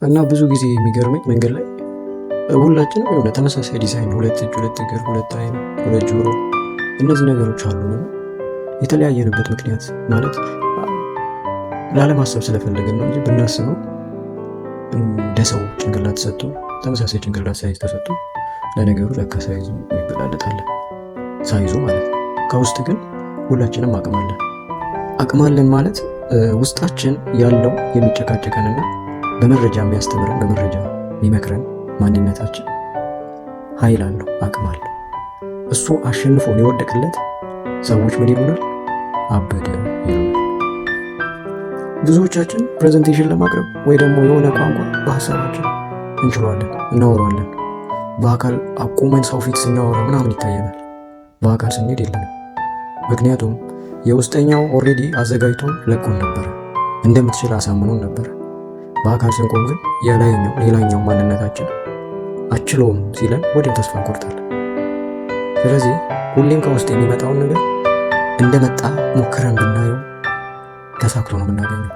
እና ብዙ ጊዜ የሚገርመኝ መንገድ ላይ ሁላችንም የሆነ ተመሳሳይ ዲዛይን፣ ሁለት እጅ፣ ሁለት እግር፣ ሁለት አይን፣ ሁለት ጆሮ፣ እነዚህ ነገሮች አሉን። እና የተለያየንበት ምክንያት ማለት ላለማሰብ ስለፈለግን ነው እንጂ ብናስበው እንደ ሰው ጭንቅላት ሰጥቶ፣ ተመሳሳይ ጭንቅላት size ተሰጥቶ፣ ለነገሩ ለካ size ኡ ይበላለጣለን፣ size ኡ ማለት ነው። ከውስጥ ግን ሁላችንም አቅም አለን። አቅም አለን ማለት ውስጣችን ያለው የሚጨቃጨቀንና በመረጃ የሚያስተምረን፣ በመረጃ የሚመክረን ማንነታችን ኃይል አለው፣ አቅም አለው። እሱ አሸንፎን የወደቅለት ሰዎች ምን ይሉናል? አበደ ይሉናል። ብዙዎቻችን presentation ለማቅረብ ወይ ደግሞ የሆነ ቋንቋ በሀሳባችን እንችለዋለን፣ እናወራዋለን። በአካል አቁመን ሰው ፊት ስናወራ ምናምን ይታየናል። በአካል ስንሄድ የለንም። ምክንያቱም የውስጠኛው already አዘጋጅቶን ለቆን ነበረ፣ እንደምትችል አሳምኖን ነበረ። በአካል ስንቆም ግን የላይኛው ሌላኛው ማንነታችን አችለውም ሲለን ወዲያው ተስፋ እንቆርጣለን። ስለዚህ ሁሌም ከውስጥ የሚመጣውን ነገር እንደመጣ ሞክረን ብናየው ተሳክቶ ነው የምናገኘው።